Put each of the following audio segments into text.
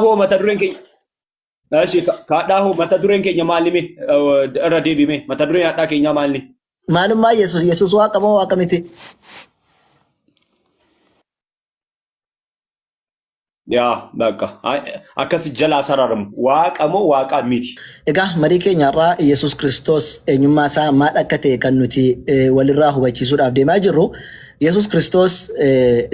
Hoo mata dureen keenya. Eshi kaadhaa hoo mata dureen keenya maalni mee irra deebime mata dureen hadhaa keenyaa maalni? Maalummaa Yesuus Yesuus waaqa moo waaqa miti? Yaa bakka akkas jalaa sararamu waaqa moo waaqa miti? Egaa marii keenya irraa Yesuus Kiristoos eenyummaa isaa maal akka ta'e kan nuti walirraa hubachiisuudhaaf deemaa jirru. Yesuus Kiristoos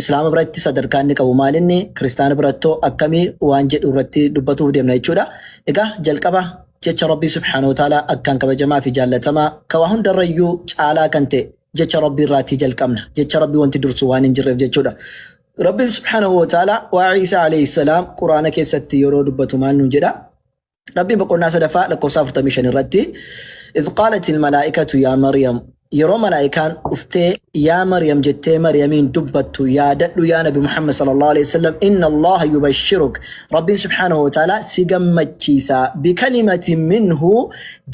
Islaama biratti sadarkaa inni qabu maal inni Kiristaana birattoo akkamii waan jedhu irratti dubbatuuf deemna jechuudha. Egaa jalqaba jecha Rabbii Subhaanahu wa Ta'aalaa akkaan kabajamaa fi jaallatamaa kan waa hundarrayyuu caalaa kan ta'e jecha Rabbii irraatii jalqabna. Jecha Rabbii wanti dursu waan hin jirreef jechuudha. Rabbiin Subhaanahu wa Ta'aalaa waa Iisaa alayhi salaam Quraana keessatti yeroo dubbatu maal nuun jedha? Rabbiin boqonnaa sadaffaa lakkoofsa 45 irratti idh qaalatil malaa'ikatu yaa Maryam yeroo malaa'ikaan dhuftee yaa Maryam jettee Maryamiin dubbattu yaadadhu yaa Nabi Muhammad sallallahu alaihi wasallam inna Allaha yubashshiruk Rabbiin subhaanahu wa ta'ala si gammachiisa bikalimatin minhu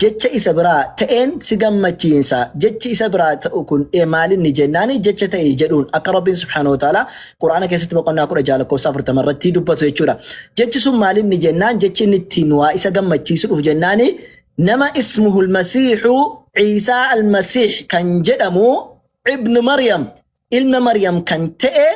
jecha isa biraa ta'een si gammachiisa jechi isa biraa ta'u kun maalinni jennaani jecha ta'e jedhuun akka Rabbiin subhaanahu wa ta'ala Qur'aana keessatti boqonnaa 16 lakkoofsa 40 irratti dubbatu jechuudha. Jechi sun maalinni jennaan jechi inni ittiin waa isa gammachiisu dhufu jennaani nama ismuhul masiihu Ciisaa almasiih kan jedhamu ibnu Maryam ilma Maryam kan ta'e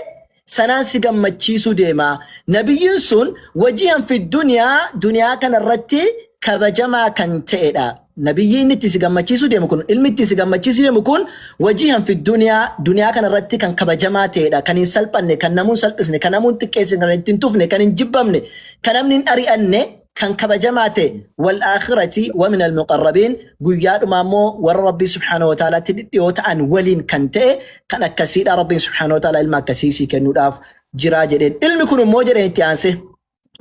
sanaan si gammachiisuu deema. Nabiyyiin sun wajihan fi duniyaa duniyaa kana irratti kabajamaa kan ta'edha. Nabiyyi inni itti si gammachiisuu deemu kun, ilmi itti si gammachiisuu deemu kun wajihan fi duniyaa, duniyaa kana irratti kan kabajamaa ta'edha. Kan hin salphanne, kan namuu hin salphisne, kan namuu hin xiqqeessine, kan itti hin tufne, kan hin jibbamne, kan namni hin ari'anne, kan kabajamaa ta'e wal aakhirati wa min al muqarrabiin guyyaa dhumaa immoo warra Rabbii subhaanahu wa ta'alaatti dhidhiyoo ta'an waliin kan ta'e kan akkasiidha. Rabbiin subhaanahu wa ta'ala ilma akkasii sii kennuudhaaf jiraa jedheen. Ilmi kun immoo jedheen itti aansee.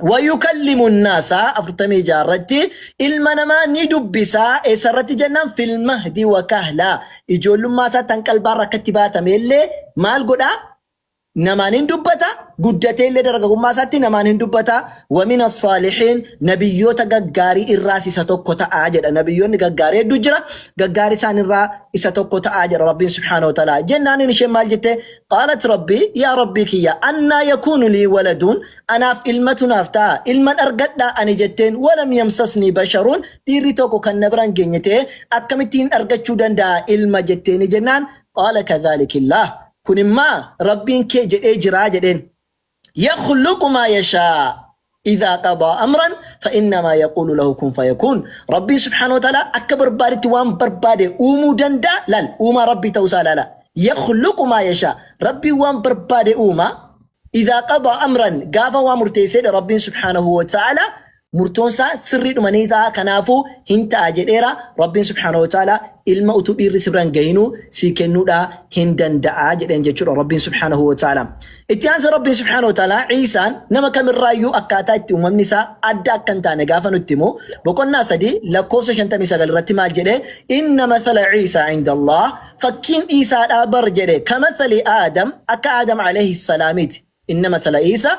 Wayukallimu nnaasa 46 irratti ilma namaa ni dubbisa eessa irratti jennaan fil mahdi wa kahlaa ijoollummaa isaa tan qalbaarra akkatti baatame illee maal godhaa namaan hin dubbata guddatee illee dargagummaa isaatti namaan hin dubbata wa min as-saalihiin nabiyyoota gaggaarii irraas isa tokko ta'a jedha nabiyyoonni gaggaarii hedduu jira gaggaarii isaan irraa isa tokko ta'a jedha rabbiin subhaanahu wa ta'ala jennaan isheen maal jette qaalat rabbii yaa rabbii kiyya annaa yakuunu lii waladuun Anaaf ilmatu naaf ta'a, ilman argadhaa ani jetteen walam yamsasnii basharuun dhiirri tokko kan na bira hin geenye ta'ee akkamittiin argachuu danda'a ilma jetteeni jennaan qaala kadhaalikillaah kun immaa Rabbiin kee jedhee jiraa jedheen yakhluqu maa yashaa idhaa qadaa amran fa innamaa yaquulu lahu kun fayakuun Rabbiin subhaanahu wa ta'ala akka barbaadetti waan barbaade uumuu danda'a laal uumaa Rabbii ta'uu isaa laala yakhluqu maa yashaa Rabbiin waan barbaade uuma Idhaa qadaa amran gaafa waa murteesseedha Rabbiin subhaanahu wa ta'ala murtoon isaa sirriidhuma ni ta'a kanaafuu hin ta'a jedheera Rabbiin subhaanahu wa ta'ala ilma utuu dhiirri si bira hin gahinuu sii kennuudha hin danda'a jedheen jechuudha Rabbiin subhaanahu wa ta'ala. Itti aansa Rabbiin subhaanahu wa ta'ala Iisaan nama kamirraayyuu akkaataa itti uumamni isaa adda akka hin taane gaafa nutti himu boqonnaa 3 lakkoofsa 59 irratti maal jedhe inna mathala Iisaa inda Allah Fakkiin Iisaadhaa bar jedhe kamathali Aadam akka Aadam alayhi salaamiti. Inna mathala Iisaa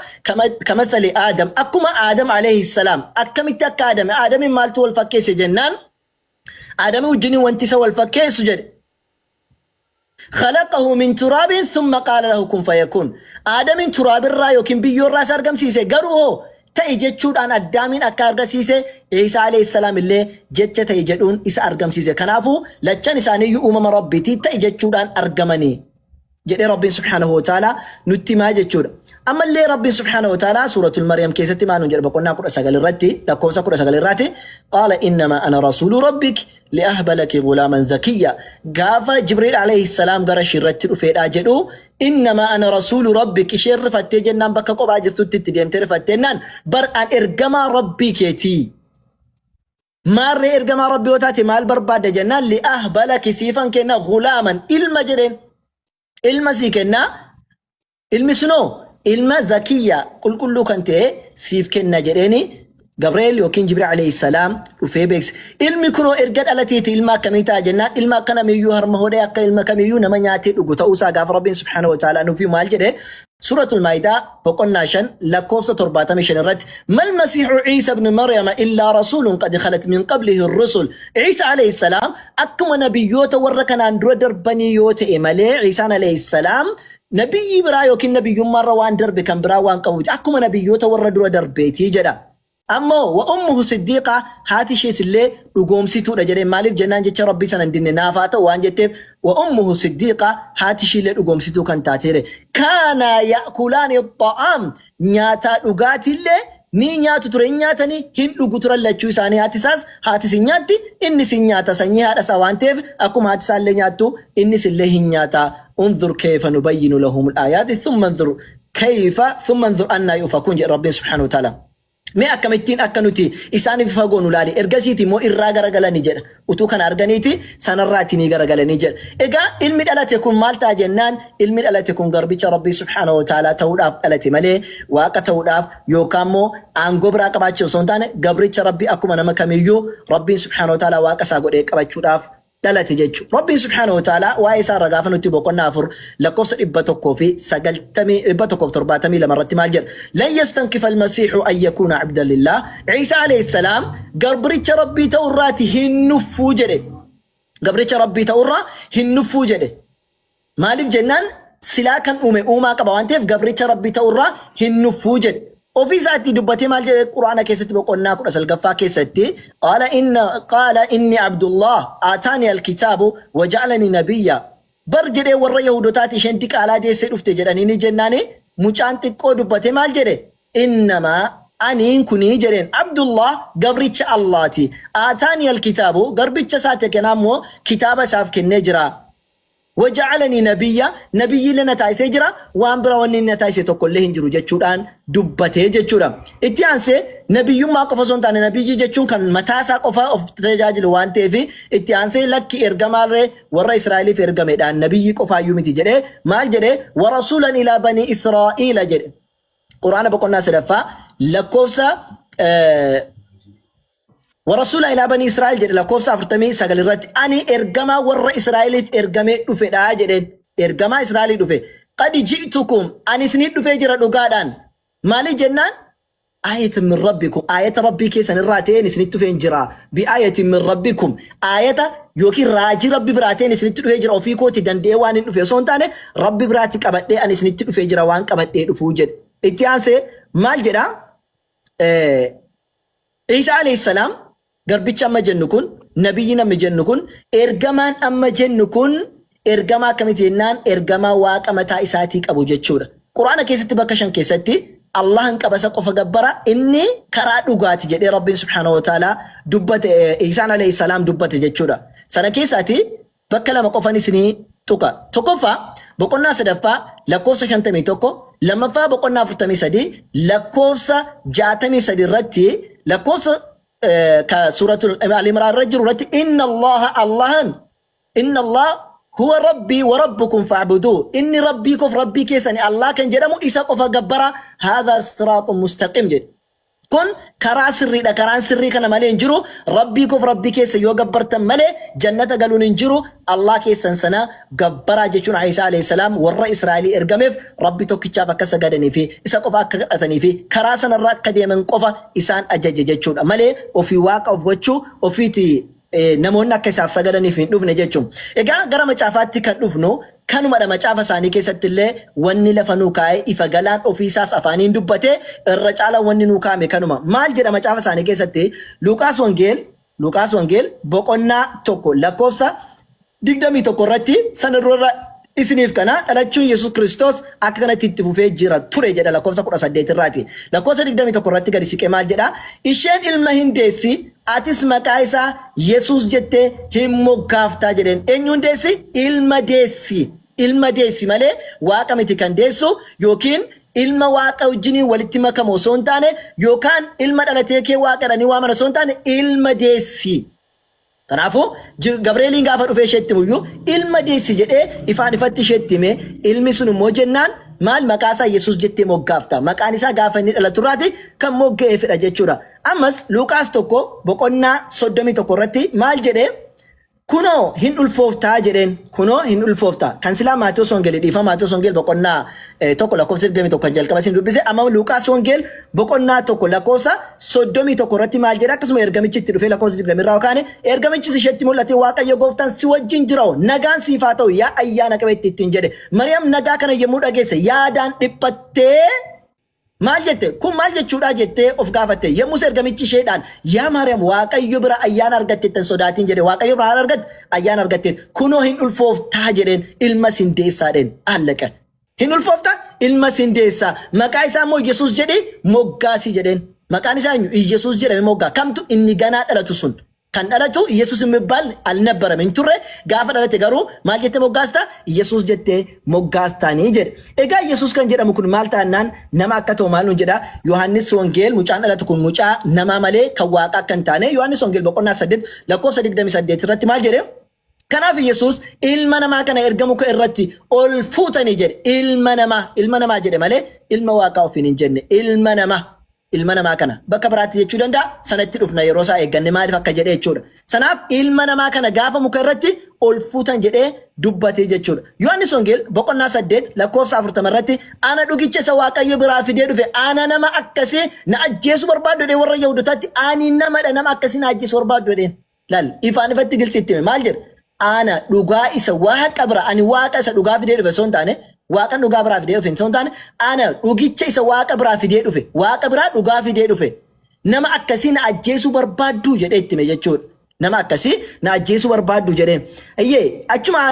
kamathali Aadam akkuma Aadam alayhi salaam akkamitti akka Aadame Aadamiin maaltu wal fakkeesse jennaan Aadamii wajjiniin wanti isa wal fakkeessu jedhe khalaqahu min turaabin thumma qaala lahu kun fayakun Aadamiin turaabirraa yookiin biyyoorraa isa argamsiise garuu hoo ta'i jechuudhaan Addaamiin akka argasiise Iisaa alayhi salaam illee jecha ta'i jedhuun isa argamsiise. Kanaafuu lachan isaaniiyyuu uumama Rabbiiti ta'i jechuudhaan argamanii jedhee Rabbiin subhaanahu wa ta'aalaa nutti himaa jechuudha. Ammallee Rabbiin subhaanahu wa ta'aalaa suuratul Maryam keessatti maal nuun jedha boqonnaa 19 irratti lakkoofsa 19 irratti qaala innamaa ana rasuulu rabbik li'ahba laki ghulaaman zakiyya gaafa Jibriil alayhi salaam gara ishii irratti dhufeedhaa jedhu innamaa ana rasuulu rabbik isheen rifattee jennaan bakka kophaa jirtutti itti deemtee rifatteennaan bar an ergamaa rabbii keetii maarree ergamaa rabbii yoo taate maal barbaadda jennaan li'ahba laki siifan kenna ghulaaman ilma jedheen ilma sii kennaa Ilmi sunoo ilma zakiyya qulqulluu kan ta'e siif kenna jedheeni Gabri'eel yookiin Jibriil alayhi salaam dhufee beeksise. Ilmi kunoo erga dhalateeti ilma akkamii ta'a jennaan ilma akka namiyyuu harma hodhee akka ilma kamiyyuu nama nyaatee dhugu ta'uusaa gaafa Rabbiin subhaanahu wa ta'ala nuuf himu maal jedhe Suuratul Maa'idaa boqonnaa 5 lakkoofsa 75 irratti mal masiihu Ciisa ibn Maryama illaa rasuulun qad khalat min qablihi rusul Ciisa alayhi salaam akkuma nabiyyoota warra kanaan dura darbanii yoo ta'e malee Ciisaan alayhi salaam Nabiyyii biraa yookiin nabiyyummaarra waan darbe kan biraa waan qabu miti. Akkuma nabiyyoota warra dura darbeeti jedha. Ammoo wa ummuhu siddiiqa haati ishees illee dhugoomsituudha jedheen maaliif jennaan jecha Rabbii sana hin dinne naaf haa ta'u waan jetteef wa ummuhu siddiiqa haati ishii illee dhugoomsituu kan taate jedhe. Kaana ya'kulaani xa'aam nyaataa dhugaatiillee ni nyaatu ture hin nyaatanii hin dhugu turan lachuu isaanii haati isaas haatis hin nyaatti innis hin nyaata sanyii haadha isaa waan ta'eef akkuma haati isaa illee nyaattu innis illee hin nyaata unzur kayfa nubayyinu lahumul aayaati thumma unzur kayfa thumma unzur annaa yu'fakuun jedhe Rabbiin subhaanahu wa ta'ala. Mee akkamittiin akka nuti isaaniif ifa goonu laali. Ergasiiti immoo irraa garagalani jedha. Utuu kana arganiiti sanarraati ni garagalanii jedha. Egaa ilmi dhalate kun maal ta'a jennaan ilmi dhalate kun garbicha Rabbii subhaanahu wa ta'aalaa ta'uudhaaf dhalate malee waaqa ta'uudhaaf yookaan immoo aangoo biraa qabaachuu osoo hin taane gabricha Rabbii akkuma nama kamiyyuu Rabbiin subhaanahu wa ta'aalaa waaqa isaa godhee qabachuudhaaf dhalate jechu. Rabbiin subhaanahu wa ta'aalaa waa'ee isaa irra gaafa nutti boqonnaa 4 lakkoofsa 190 172 irratti maal jedha? Lan yastankifa almasiihu an yakuuna abdan lillah. Ciisaa alayhi salaam garbricha Rabbii ta'uu irraati hin nuffuu jedhe. Gabricha Rabbii ta'uu irraa hin nuffuu jedhe. Maaliif jennaan silaa kan uume uumaa qaba waan ta'eef gabricha Rabbii ta'uu irraa hin nuffuu jedhe. Ofii isaatii dubbatee maal jedhe Qur'aana keessatti boqonnaa 19ffaa keessatti qaala inna qaala inni Abdullah aataani alkitaabu waja'alani nabiyya bar jedhee warra Yahudotaati isheen diqaalaa deessee dhufte jedhanii ni jennaani mucaan xiqqoo dubbatee maal jedhe innamaa aniin kunii jedheen Abdullah gabricha Allaati aataani alkitaabu garbicha isaati kenaa immoo kitaaba isaaf kennee jira Waja'alanii nabiyya, nabiyyiillee na taasisee jira, waan biraa wanni inni na taasise tokkollee hin jiru jechuudhaan dubbatee jechuudha. Itti aansee nabiyyummaa qofa osoo hin taane nabiyyii jechuun kan mataa isaa qofa of tajaajilu waan ta'eef itti aansee lakki ergamaallee warra Israa'eliif ergamedhaan nabiyyii qofaayyuu miti jedhee maal jedhee warasuulan ilaa banii Israa'iila jedhe. Quraana boqonnaa sadaffaa lakkoofsa Warasuula ilaa banii Israa'el jedhe lakkoofsa 49 irratti ani ergamaa warra Israa'eliif ergamee dhufedha jedheen. Ergamaa Israa'elii dhufe. Qad ji'tukum ani isinii dhufee jira dhugaadhaan. Maaliif jennaan? Ayatan min rabbikum ayata rabbii keessan irraa ta'een isinitti dhufeen jira. Bi ayatin min rabbikum ayata yookiin raajii rabbi biraa ta'een isinitti dhufee jira ofii kooti danda'ee waan hin dhufe osoo hin taane rabbi biraatti qabadhee ani isinitti dhufee jira waan qabadhee dhufuu jedhe. Itti aansee maal jedhaa? Iisaa alayhi salaam garbichi amma jennu kun, nabiyyiin amma jennu kun, ergamaan amma jennu kun ergamaa akkamitti jennaan ergamaa waaqa mataa isaatii qabu jechuudha. Qur'aana keessatti bakka shan keessatti Allahan qaba isa qofa gabbara inni karaa dhugaati jedhee Rabbiin subhaanahu wa ta'ala dubbate Iisaan alayhi salaam dubbate jechuudha. Sana keessaati Bakka lama qofan isinii tuqa. Tokkoffaa, boqonnaa sadaffaa lakkoofsa 51, lammaffaa boqonnaa 43 lakkoofsa 63 irratti lakkoofsa ka suuratul Al-Imraan irra jiru irratti inna Allaha Allahan inna Allah huwa rabbii wa rabbukum fa'buduu inni rabbii koof rabbii keessani Allah kan jedhamu isa qofa gabbara haadha siraaxun mustaqim jedhe. Kun karaa sirriidha. Karaan sirrii kana malee hin jiru. Rabbii koof Rabbii keessa yoo gabbartan malee jannata galuun hin jiru. Allah keessan sana gabbaraa jechuun Iisaa alayhi salaam warra Israa'elii ergameef Rabbi tokkichaaf akka sagadanii fi isa qofa akka kadhatanii fi karaa sanarra akka deeman qofa isaan ajaje jechuudha. Malee ofii waaqa of gochuu ofiiti namoonni akka isaaf sagadaniif hin dhufne jechuun. Egaa gara macaafaatti kan dhufnu kanumadha macaafa isaanii keessatti illee wanni lafa nuu kaa'ee ifa galaan ofiisaas afaaniin dubbate irra caalaan wanni nuu kaa'ame kanuma. Maal jedha macaafa isaanii keessatti Luqaas Wangeel Luqaas Wangeel boqonnaa 1 lakkoofsa 21 irratti sana dura isiniif kana dhalachuun Yesuus Kiristoos akka kanatti itti fufee jira ture jedha lakkoofsa 18 irraati. Lakkoofsa 21 irratti gadi siqee maal jedha? Isheen ilma hin deessi, atis maqaa isaa Yesuus jettee hin moggaaftaa jedheen. Eenyuun deessi? Ilma deessi. Ilma deessi malee waaqa miti kan deessu yookiin ilma waaqa wajjiniin walitti makamu osoo hin taane yookaan ilma dhalatee kee waaqa jedhanii waaman osoo hin taane ilma deessi. Kanaafuu Gabreeliin gaafa dhufee isheetti himuyyuu ilma deessi jedhee ifaan ifatti isheetti hime ilmi sun immoo jennaan maal maqaa isaa Yesuus jettee moggaafta. Maqaan isaa gaafa inni dhalatu irraati kan mogga'eefidha jechuudha. Ammas Luuqaas 1 boqonnaa 31 irratti maal jedhee Kunoo hin ulfooftaa jedheen. Kunoo hin ulfooftaa. Kan silaa Maatewos Wangeelii dhiifama Maatewos Wangeel boqonnaa 1 lakkoofsa 21 kan jalqaba isin dubbise amma Luqaas Wangeel boqonnaa 1 lakkoofsa 31 irratti maal jedha akkasuma ergamichi itti dhufee lakkoofsa 20 irraa kaane ergamichis isheetti mul'ate Waaqayyo gooftaan si wajjin jira nagaan siif haa ta'u yaa ayyaana qabeetti ittiin jedhe. Mariyaam nagaa kana yommuu dhageesse yaadaan dhiphattee Maal jette? Kun maal jechuudha jettee of gaafatte. Yommus ergamichi isheedhaan, Yaa Maariyaam, Waaqayyo bira ayyaana argatteetta hin sodaatin jedhe. Waaqayyo bira maal argatte? Ayyaana argatteetta. Kunoo hin ulfooftaa jedheen, ilmas hin deessaa jedheen. Allaqa. Hin ulfoofta, ilmas hin deessaa. Maqaa isaa immoo Yesuus jedhii moggaasi jedheen. Maqaan isaa eenyu? Yesuus jedhame moggaa. Kamtu inni ganaa dhalatu sun? Kan dhalatu Yesus የሚባል አልነበረም hin turre gaafa dhalate garuu maal jettee moggaasta Yesus jettee moggaastaanii jedhe. Egaa Yesus kan jedhamu kun maal taannaan nama akka ta'u maal nuun jedha Yohaannis Wangeel mucaan dhalatu kun mucaa namaa malee kan waaqaa akka hin taane Yohaannis Wangeel boqonnaa 8 lakkoofsa 28 irratti maal jedhe Kanaaf Yesus ilma namaa kana erga muka irratti ol fuutanii jedhe ilma namaa ilma namaa jedhe malee ilma waaqaa ofiin hin jenne ilma namaa Ilma namaa kana bakka biraatti jechuu danda'a sanatti dhufna yeroo isaa eegganne maaliif akka jedhe jechuudha. Sanaaf ilma namaa kana gaafa muka irratti ol fuutan jedhee dubbatee jechuudha. Yohaannis Wangeel boqonnaa 8 lakkoofsa 40 irratti ana dhugicha isa Waaqayyo biraa fidee dhufe ana nama akkasii na ajjeesuu barbaaddu jedhee warra Yahudotaatti ani namadha nama akkasii na ajjeesuu barbaaddu jedheen. Laal ifaan ifatti gilxi itti hime maal jedha? Ana dhugaa isa waaqa bira ani waaqa isa dhugaa fidee dhufe osoo hin taane waaqan dhugaa biraa fidee dhufe osoo hin taane ana dhugicha isa waaqa biraa fidee dhufe waaqa biraa dhugaa fidee dhufe nama akkasii na ajjeesuu barbaadduu jedhee itti hime jechuudha. Nama akkasii na ajjeesuu barbaadduu jedhee. Iyyee achuma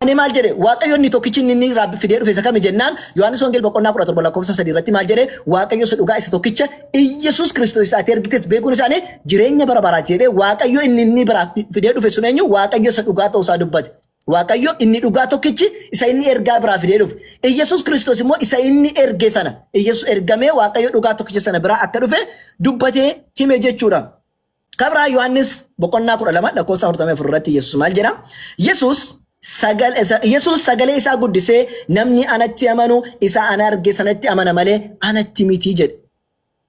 Ani maal jedhe? Waaqayyo inni tokkichi inni inni irraa fidee dhufe isa kami jennaan Yohaannis Wangeela boqonnaa 17 lakkoofsa 3 irratti maal jedhe? Waaqayyo isa dhugaa isa tokkicha Iyyasuus Kiristoos isa ati ergites beekuun isaanii jireenya bara baraati jedhee Waaqayyo inni inni biraa fidee dhufe sun eenyu? Waaqayyo isa dhugaa ta'uu isaa dubbate. Waaqayyo inni dhugaa tokkichi isa inni ergaa biraa fidee dhufe. Iyyasuus Kiristoos immoo isa inni erge sana. Iyyasuus ergamee Waaqayyo dhugaa tokkicha sana biraa akka dhufe dubbatee hime jechuudha. Kabraa Yohaannis boqonnaa 12 lakkoofsa 44 irratti Yesuus maal jedha? Yesuus sagal, Yesuus sagalee isaa guddisee namni anatti amanu isa ana arge sanatti amana malee anatti miti jedhe.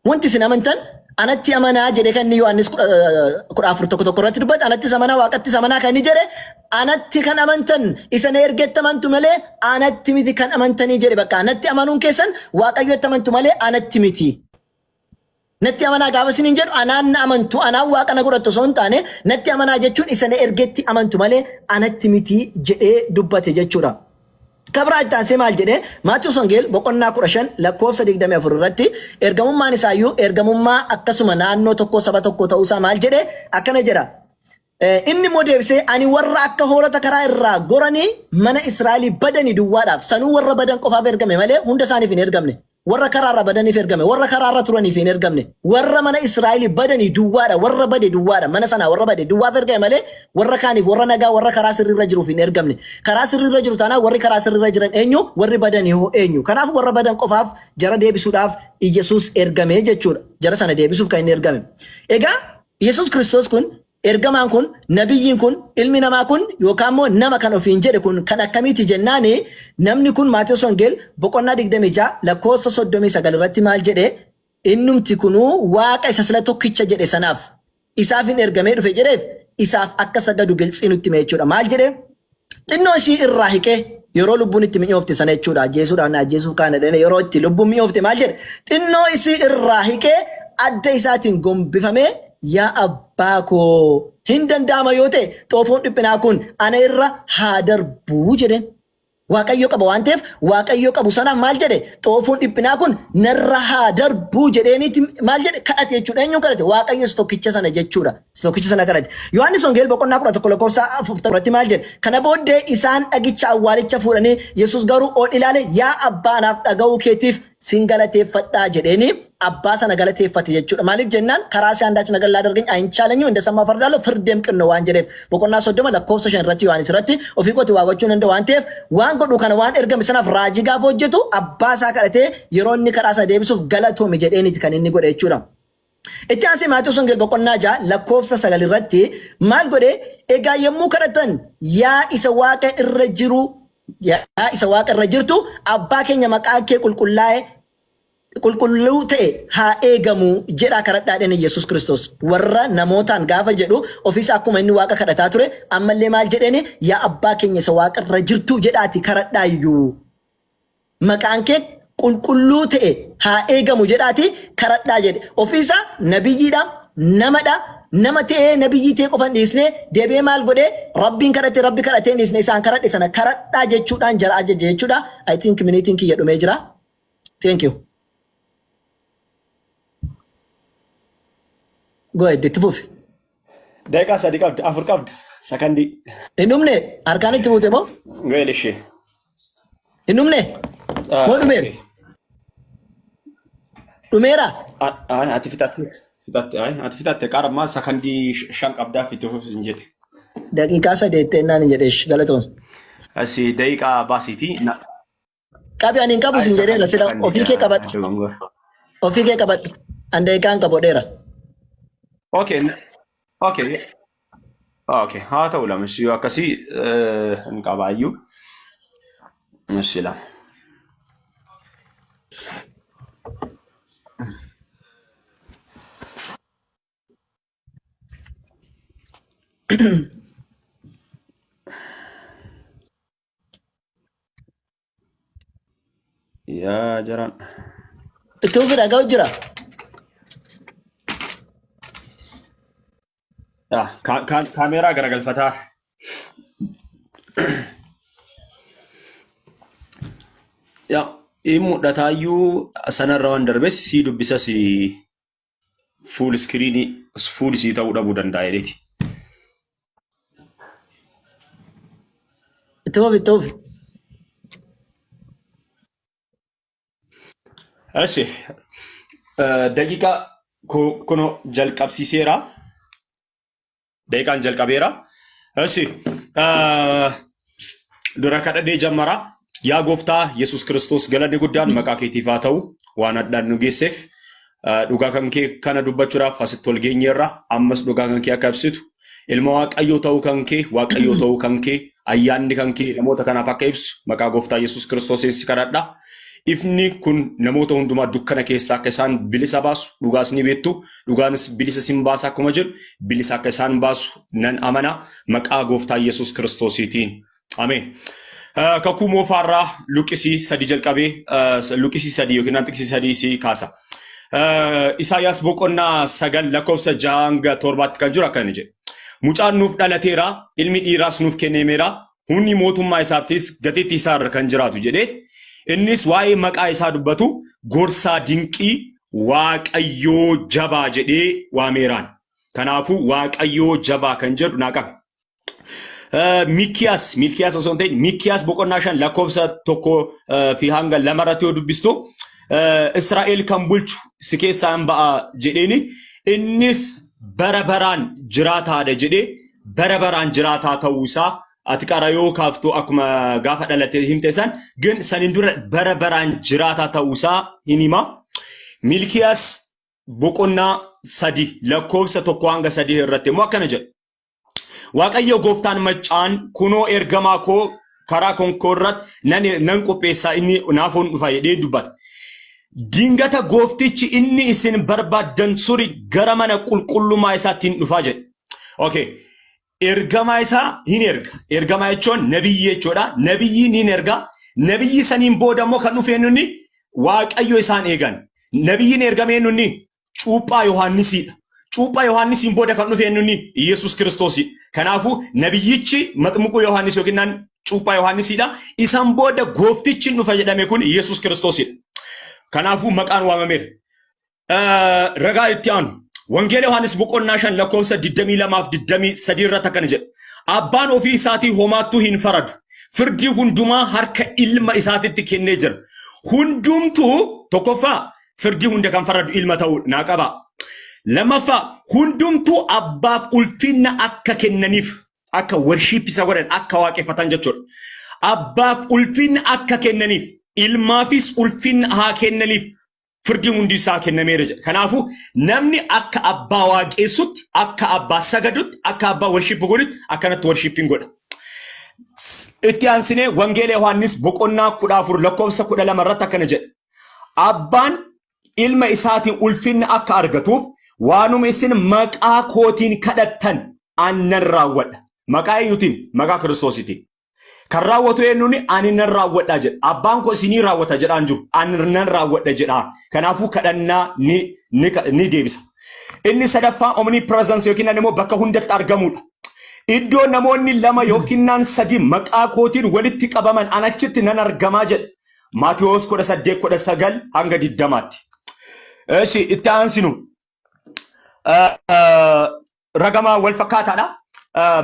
Wanti isin amantan anatti amanaa jedhe kan inni Yohaannis 14 tokko tokko irratti dubbate anattis amanaa waaqattis amanaa kan inni jedhe anatti kan amantan isa na ergetti amantu malee anatti miti kan amantanii jedhe bakka anatti amanuun keessan waaqayyotti amantu malee anatti miti. Natti amanaa gaafa isiniin jedhu anaan na amantu, anaan waaqa na godhattu osoo hin taane natti amanaa jechuun isa na ergetti amantu malee anatti miti jedhee dubbate jechuudha. Kabraa itti aansee maal jedhee Maatiyoos Wangeel boqonnaa 15 lakkoofsa 24 irratti ergamummaan isaayyuu ergamummaa akkasuma naannoo tokkoo saba tokkoo ta'uusaa maal jedhee akkana jedha. Inni immoo deebisee ani warra akka hoolota karaa irraa goranii mana Israa'elii badanii duwwaadhaaf sanuu warra badan qofaaf ergame malee hunda isaaniif hin ergamne. Warra karaa irraa badaniif ergame, warra karaa irra turaniif hin ergamne, warra mana Israa'elii badanii duwwaadha, warra bade duwwaadha, mana sanaa warra bade duwwaaf ergame malee warra kaaniif, warra nagaa, warra karaa sirrii irra jiruuf hin ergamne. Karaa sirrii irra jiru taanaan warri karaa sirrii irra jiran eenyu? Warri badanii hoo eenyu? Kanaaf warra badan qofaaf jara deebisuudhaaf Iyyasuus ergame jechuudha. Jara sana deebisuuf kan inni ergame. Egaa Yesuus Kiristoos kun Ergamaan kun, nabiyyiin kun, ilmi namaa kun yookaan immoo nama kan ofiin jedhe kun kan akkamiiti jennaani namni kun Maatewos Wangeel boqonnaa 26 lakkoofsa 39 irratti maal jedhe innumti kunuu waaqa isa sila tokkicha jedhe sanaaf isaaf hin ergamee dhufe jedheef isaaf akka sagadu giltsii nutti hime jechuudha. Maal jedhe? Xinnoo ishii irraa hiqee yeroo lubbuun itti mi'oofte sana jechuudha. Ajjeesuudhaan na ajjeesuuf kaana jedhee yeroo itti lubbuun mi'oofte maal jedhe? Xinnoo isii irraa hiqee adda isaatiin gombifamee yaa abbaa koo hin danda'ama yoo ta'e xoofoon dhiphinaa kun ana irra haa darbuu jedheen. Waaqayyo qaba waan ta'eef Waaqayyo qabu sanaaf maal jedhe xoofoon dhiphinaa kun narra haa darbuu jedheeniiti maal jedhe kadhate jechuudha. Eenyuun kadhate? Waaqayyo isa tokkicha sana jechuudha. Isa tokkicha sana kadhate. Yohaannis Wangeela boqonnaa 11 lakkoofsa 40 irratti maal jedhe? Kana booddee isaan dhagicha awwaalicha fuudhanii Yesuus garuu ol ilaale yaa abbaa anaaf dhaga'uu keetiif sin galateeffadhaa jedheeni abbaa sana galateeffate jechuudha. Maaliif jennaan karaa isaa አንዳች ነገር ላደርገኝ አይቻለኝም እንደሰማሁ እፈርዳለሁ ፍርዴም ቅን ነው waan jedheef boqonnaa 30 lakkoofsa 5 irratti Yohaannis irratti ofii kooti waa gochuu hin danda'u waan ta'eef waan godhu kana waan ergame sanaaf raajii gaafa hojjetu abbaa isaa kadhatee yeroo inni kadhaa sana deebisuuf galatoomi jedheeniiti kan inni godhe jechuudha. Itti aansee Maatewos Wangeela boqonnaa 6 lakkoofsa 9 irratti maal godhe? Egaa yommuu kadhatan yaa isa waaqa irra jiru yaa isa waaqa irra jirtu abbaa keenya maqaan kee qulqullaa'e Qulqulluu ta'e haa eegamu jedhaa kadhadhaa jedheen Yesuus Kiristoos. Warra namootaan gaafa jedhu ofiisa akkuma inni waaqa kadhataa ture ammallee maal jedheeni yaa abbaa keenya isa waaqarra jirtuu jedhaati kadhadhaa iyyuu. Maqaan kee qulqulluu ta'e haa eegamu jedhaati kadhadhaa jedhe. Ofiisa nabiyyiidha, namadha, nama ta'ee nabiyyii ta'ee qofa hin dhiisne deebi'ee maal godhee rabbiin kadhate rabbi kadhatee hin dhiisne isaan kadhadhe sana kadhadhaa jechuudhaan jara ajaje jechuudha. I think miniitiin kiyya dhumee jira. Thank you. Go ahead, itti fufi. Daqiiqaa 3 qabda, 4 qabda. Sakandii. Hin dhumne harkaan itti buute moo? Weel ishee. Hin dhumne? Moo dhumeera? Dhumeera? Ati fixatte. Fixatte. Ati fixatte qaara ammaa sakandii 5 qabdaa itti fufi hin jedhe. Daqiiqaa 8 ennaan hin jedheesh galatoon. Asi daqiiqaa baasii fi Qabi ani hin qabu sin jedheera sila ofii kee qabadhu. Ofii kee qabadhu. An daqiiqaa hin qabu dheera. Okay. Okay. Okay. Haa ta'u lama si yoo akkasii hin qabaayyuu. Ishi lama. Yaa jaran. Itti fufi dhaga'u jira. Ah, Kaameeraa garagalfataa. Yaa in mul'ataayyuu sanarra waan darbes sii dubbisas fuul iskiriinii fuul isii ta'uu dhabuu danda'a jedheeti. Itti fufi itti fufi. Eshi daqiiqaa kunoo jalqabsiiseera. Daqiiqaan jalqabeera. Eshi dura kadhadhee jammara. Yaa gooftaa Yesuus Kiristoos galanni guddaan maqaa keetiif haa ta'u waan addaan nu geesseef dhugaa kan kee kana dubbachuudhaaf asitti ol geenyeerra ammas dhugaa kan kee akka ibsitu ilma waaqayyoo ta'uu kan kee waaqayyoo ta'uu kan kee ayyaanni kan kee namoota kanaaf akka ibsu maqaa gooftaa Yesuus Kiristoosiin si kadhadha. Ifni kun namoota hundumaa dukkana keessaa akka isaan bilisa baasu dhugaas ni beektu Dhugaanis bilisa isin baasa akkuma jedhu bilisa akka isaan baasu nan amana maqaa gooftaa Yesuus Kiristoosiitiin. Ameen. Kakuu moofaarraa luqisii 3 jalqabee luqisii 3 yookiin xiqsii 3 si kaasa. Isaayyaas boqonnaa 9 lakkoofsa 6 hanga 7tti kan jiru akkana jedhe. Mucaan nuuf dhalateera, ilmi dhiiraas nuuf kennameera, humni mootummaa isaattis gateettii isaa irra kan jiraatu jedhee innis waa'ee maqaa isaa dubbatu gorsaa dinqii Waaqayyoo jabaa jedhee waameeraan. Kanaafuu Waaqayyoo jabaa kan jedhu naa qabe. Miikiyaas Miilkiyaas osoo hin ta'in Miikiyaas boqonnaa 5 lakkoofsa 1 fi hanga 2 irratti yoo dubbistu Israa'el kan bulchu si keessaa hin ba'a jedheeni innis bara baraan jiraataadha jedhee bara baraan jiraataa ta'uu isaa ati qara yoo kaaftu akkuma gaafa dhalate himte san gin sanin dura bara baraan jiraataa ta'uu isaa hin hima. Miilkiyaas boqonnaa 3 lakkoofsa 1 hanga 3 irratti immoo akkana jedha. Waaqayyo gooftaan maccaan kunoo ergamaa koo karaa konkoo irratti nan qopheessaa inni naafoon dhufa jedhee dubbata. Dingata gooftichi inni isin barbaaddan suri gara mana qulqullummaa isaatti hin dhufaa jedhe. Okay. Ergamaa isaa hin erga. Ergamaa jechuun nabiyyi jechuudha. Nabiyyiin hin erga. Nabiyyi saniin booda immoo kan dhufe inni Waaqayyo isaan eegan. Nabiyyiin ergame inni cuuphaa Yohaannisiidha. Cuuphaa Yohaannisiin booda kan dhufe inni Yesuus Kiristoosidha. Kanaafuu nabiyyichi maxmuquu Yohaannis yookiin naan cuuphaa Yohaannisiidha. Isaan booda gooftichi hin dhufa jedhame kun Yesuus Kiristoosidha. Kanaafuu maqaan waamameera. Ragaa itti aanu. Wangeela Yohaannis boqonnaa 5 lakkoofsa 22 fi 23 irratti akkana jedha. Abbaan ofii isaatii homaattuu hin faradu. Firdii hundumaa harka ilma isaatitti kennee jira. Hundumtuu tokkoffaa firdii hunda kan faradu ilma ta'uu naa qaba. Lammaffaa hundumtuu abbaaf ulfinna akka kennaniif akka worship isa godhan akka waaqeffatan jechuudha. Abbaaf ulfinna akka kennaniif ilmaafis ulfinna haa kennaniif firdii hundi isaa kennameera jedha. Kanaafuu namni akka abbaa waaqeessutti, akka abbaa sagadutti, akka abbaa worship godhutti akkanatti worshippiin godha. Itti aansinee Wangeela Yohaannis boqonnaa 14 lakkoofsa 12 irratti akkana jedha. Abbaan Ilma isaatiin ulfinna akka argatuuf waanuma isin maqaa kootiin kadhattan an nan raawwadha. Maqaa eenyutiin? Maqaa Kiristoositiin. Kan raawwatu eenyuun? Ani nan raawwadha jedha. Abbaan koo isinii raawwata jedhaan jiru. Ani nan raawwadha jedha. Kanaafuu kadhannaa ni deebisa. Inni sadaffaa omnipresence yookiin immoo bakka hundatti argamudha. Iddoo namoonni lama yookiin naan sadi maqaa kootiin walitti qabaman an achitti nan argamaa jedha. Maatiyoos 18 19 hanga 20tti. Eshi itti aansinu. Ragamaa wal fakkaataadha.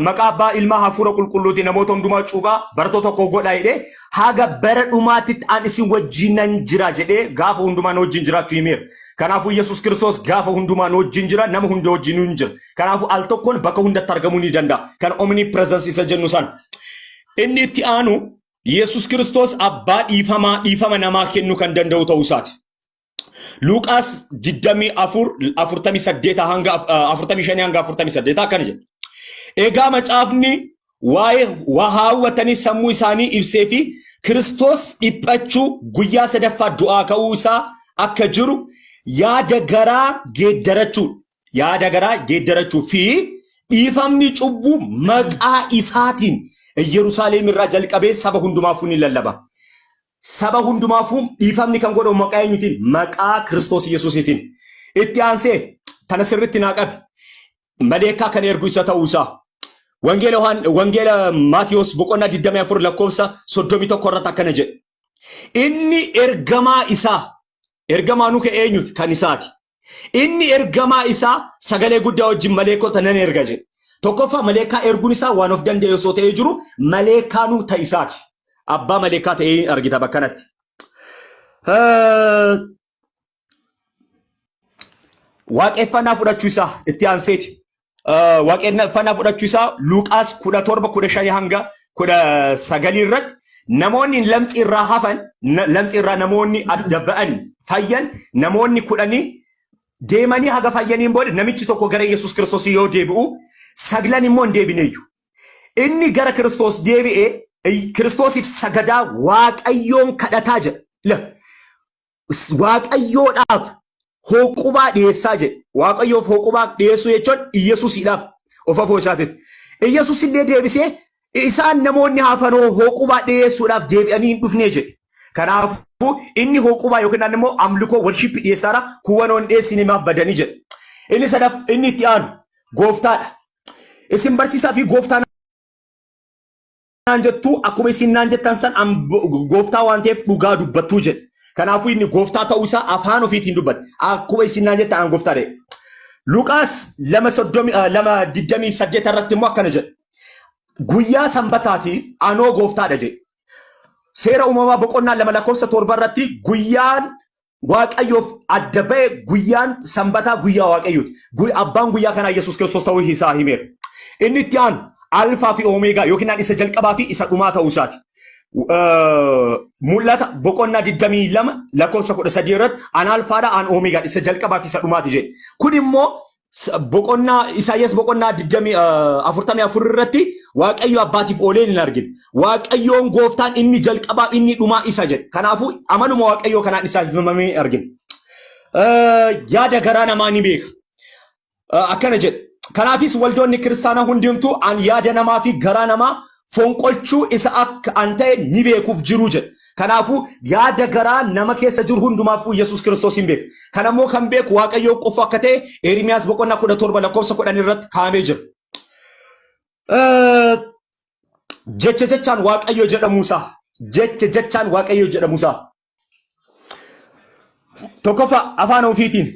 Maqaa Abbaa, Ilmaa, Hafuura Qulqulluutiin namoota hundumaa cuuphaa, barattoota koo godhaa jedhee, haga bara dhumaatti an isin wajjin nan jira jedhee gaafa hundumaa na wajjin jiraachuu himeera. Kanaafuu Yesuus Kiristoos gaafa hundumaa na wajjin jira, nama hunda wajjin hin jira. Kanaafuu al tokkoon bakka hundatti argamuu ni danda'a. Kan omnipresence isa jennu sana. Inni itti aanu Yesuus Kiristoos abbaa dhiifamaa, dhiifama namaa kennuu kan danda'u ta'uu isaati. Luqaas 24 48 hanga 45 hanga 48 akkana jedha. Egaa macaafni waa'ee waa haawwatanii sammuu isaanii ibsee fi Kiristoos dhiphachuu, guyyaa sadaffaa du'aa ka'uu isaa akka jiru yaada garaa geeddarachuu fi dhiifamni cubbuu maqaa isaatiin Yerusaalem irraa jalqabee saba hundumaafuu ni lallaba. Saba hundumaafuu dhiifamni kan godhamu maqaa eenyutiin? Maqaa Kiristoos Yesuusiitiin. Itti aansee tana sirriitti naa qabi. Maleekaa kan ergu isa ta'uu isaa. Wangeela Maatiyos boqonnaa 24 lakkoofsa 31 irratti akkana jedhe. Inni ergamaa isaa, ergamaa nu ka'e eenyuti? Kan isaati. Inni ergamaa isaa sagalee guddaa wajjin maleekota nan erga jedhe. Tokkoffaa, maleekaa erguun isaa waan of danda'e osoo ta'ee jiru maleekaanuu ta'e isaati. Abbaa maleekaa ta'ee argita bakka kanatti. Waaqeffannaa fudhachuu isaa itti aanseeti. Waaqeffannaa fudhachuu isaa Luqaas 17 15 hanga 19 irratti namoonni lamxii irraa hafan, lamxii irraa namoonni adda ba'an fayyan, namoonni 10 deemanii haga fayyaniin booda namichi tokko gara Yesuus Kiristoos yoo deebi'u saglan immoo hin deebineeyyu. Inni gara Kiristoos deebi'ee Kiristoosiif sagadaa Waaqayyoon kadhataa jedha. La, Waaqayyoodhaaf hooqubaa dhiyeessaa jedhe. Waaqayyoof hooqubaa dhiyeessuu jechuun Iyyasuusiidhaaf of afoo isaatitti. Iyyasuus illee deebisee isaan namoonni hafanoo hooqubaa dhiyeessuudhaaf deebi'anii hin dhufnee jedhe. Kanaafuu inni hooqubaa yookiin immoo amlikoo, worship dhiyeessaadha, kuwwanoon dhiyeessine maaf badanii jedhe. Inni sadaf inni itti aanu gooftaadha. Isin barsiisaa fi gooftaa naan jettu, akkuma isin naan jettan san an gooftaa waan ta'eef dhugaa dubbattuu jedhe. Kanaafuu inni gooftaa ta'uu isaa afaan ofiitiin dubbate. Akkuma isin naan jettan an gooftaa ta'e. Luqaas 2:30 2:28 irratti immoo akkana jedhe. Guyyaa sanbataatiif anoo gooftaadha jedhe. Seera Uumamaa boqonnaa 2 lakkoofsa 7 irratti guyyaan Waaqayyoof adda ba'e guyyaan sanbataa guyyaa Waaqayyooti. Abbaan guyyaa kanaa Yesuus Kiristoos ta'uu isaa himeera. Inni itti aanu Alfaa fi Oomeegaa yookiin isa jalqabaa fi isa dhumaa ta'uu isaati. Mul'ata boqonnaa 22 lakkoofsa 13 irratti an Alfaadha, an Oomeegaa, isa jalqabaa fi isa dhumaati jedhe. Kun immoo boqonnaa Isaayyaas boqonnaa 20 44 irratti Waaqayyo abbaatiif oolee hin argine. Waaqayyoon gooftaan inni jalqabaa inni dhumaa isa jedhe. Kanaafuu amaluma Waaqayyoo kanaan isaaf himamee argina. Yaada garaa namaa ni beeka. Akkana jedhe. Kanaafis waldoonni kiristaanaa hundumtuu an yaada namaa fi garaa namaa fonqolchuu isa akka an ta'e ni beekuuf jiru jedhe. Kanaafuu yaada garaa nama keessa jiru hundumaafuu Yesuus Kiristoos hin beeku. Kanammoo kan beeku Waaqayyoo qofa akka ta'e Ermiyaas boqonnaa 17 lakkoofsa 10 irratti kaa'amee jira. Jecha jechaan Waaqayyo jedhamuusaa. Jecha jechaan Waaqayyo jedhamuusaa. Tokkoffaa afaan ofiitiin.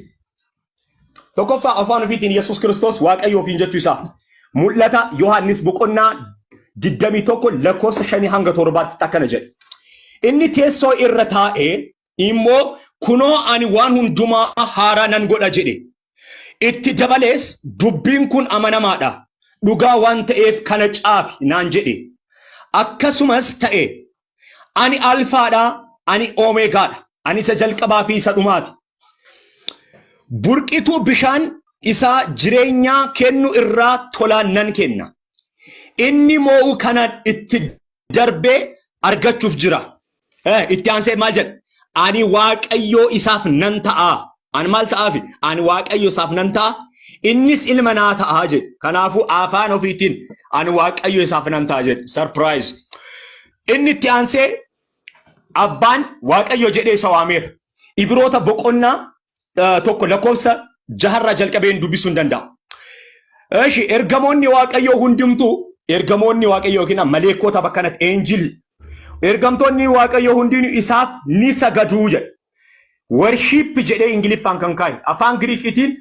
Tokkoffaa afaan ofiitiin Yesuus Kiristoos Waaqayyo ofiin jechuu isaa. Mul'ata Yohaannis boqonnaa 21 lakkoofsa 5 hanga 7tti akkana jedhe. Inni teessoo irra taa'ee immoo, "Kunoo ani waan hundumaa haaraa nan godha" jedhe. Itti dabalees, "Dubbiin kun amanamaadha. Dhugaa waan ta'eef kana caafi" naan jedhe. Akkasumas ta'e, ani Alfaadha, ani Oomeegaadha. Ani isa jalqabaa fi isa dhumaati. Burqituu bishaan isaa jireenyaa kennu irraa tolaan nan kenna. Inni moo'u kana itti darbee argachuuf jira. Itti aansee maal jedha? Ani Waaqayyoo isaaf nan ta'a. Ani maal ta'aafi? Ani Waaqayyo isaaf nan ta'a. Innis ilma naa ta'a jedhe. Kanaafuu afaan ofiitiin ani Waaqayyo isaaf nan ta'a jedhe. Surprise. Inni itti aansee abbaan Waaqayyo jedhee isa waameera. Ibiroota boqonnaa 1 lakkoofsa jaharraa jalqabeen dubbisuu hin danda'a. Eshi ergamoonni Waaqayyoo hundumtuu ergamoonni Waaqayyoo yookiin maleekkoota bakka kanatti eenjilii ergamtoonni Waaqayyoo hundinuu isaaf ni sagaduu jedhe. Worship jedhee Ingiliffaan kan kaa'e afaan Giriikiitiin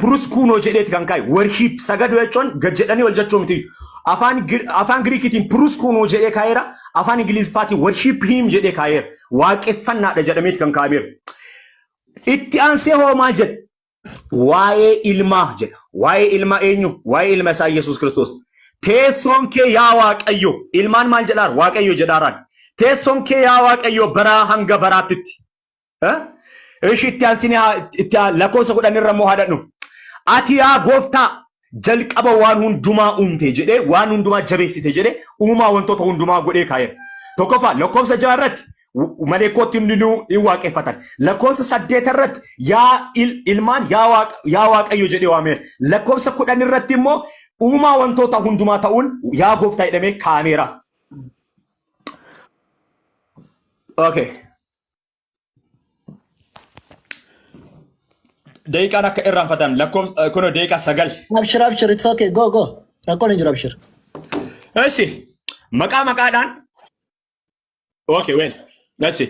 Puruskuunoo jedheeti kan kaa'e. Worship sagaduu jechuun gad jedhanii ol jechuu miti. Afaan Giriikiitiin puruskuunoo jedhee kaa'eera. Afaan Ingiliffaatiin worship him jedhee kaa'eera. Waaqeffannaadha jedhameeti kan kaa'ameera. Itti aansee hoo maal jedha? Waa'ee ilmaa jedha. Waa'ee ilmaa eenyu? Waa'ee ilma isaa Yesuus Kiristoos. Teessoon kee yaa Waaqayyo. Ilmaan maal jedhaar? Waaqayyo jedhaaraan. Teessoon kee yaa Waaqayyo baraa hanga baraattitti. Eh? Ishi itti aansinee itti lakkoofsa 10 irra immoo haadhadhu. Ati yaa gooftaa jalqaba waan hundumaa uumte jedhee waan hundumaa jabeessite jedhee uumaa wantoota hundumaa godhee kaa'eera. Tokkoffaa lakkoofsa 6 irratti maleekkotti hundinuu hin waaqeffatan. Lakkoofsa 8 irratti yaa ilmaan yaa Waaqayyo jedhee waameera. Lakkoofsa 10 irratti immoo uumaa wantoota hundumaa ta'uun yaa gooftaa jedhamee kaa'ameera. Okay. Daqiiqaan akka irraanfatan lakkoofsa kunoo daqiiqaa 9. Abshir abshir it's okay go go. Rakkoon hin jiru abshir. Eshi maqaa maqaadhaan okay well eshi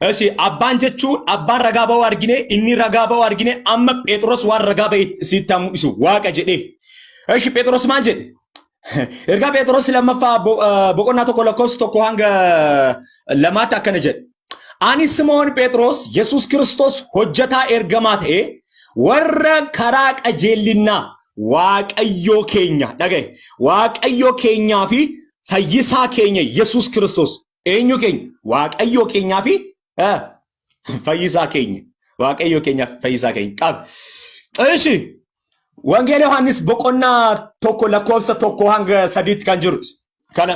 eshi abbaan jechuun abbaan ragaa ba'uu argine inni ragaa ba'uu argine amma Phexros waan ragaa ba'e sitti haa mul'isu waaqa jedhee. Eshi Phexros maal jedhe? Ergaa Phexros lammaffaa boqonnaa 1 lakkoofsa 1 hanga 2tti akkana jedhe. Ani Simoon Phexros Yesuus Kiristoos hojjetaa ergamaa ta'e warra karaa qajeellinnaa Waaqayyoo keenya dhagaye Waaqayyoo keenyaa fi fayyisaa keenya Yesuus Kiristoos eenyu keenya Waaqayyoo keenyaa fi fayyisaa keenya Waaqayyoo keenya fayyisaa keenya qab. Ishi Wangeela Yohaannis boqonnaa 1 lakkoofsa 1 hanga 3tti kan jiru kana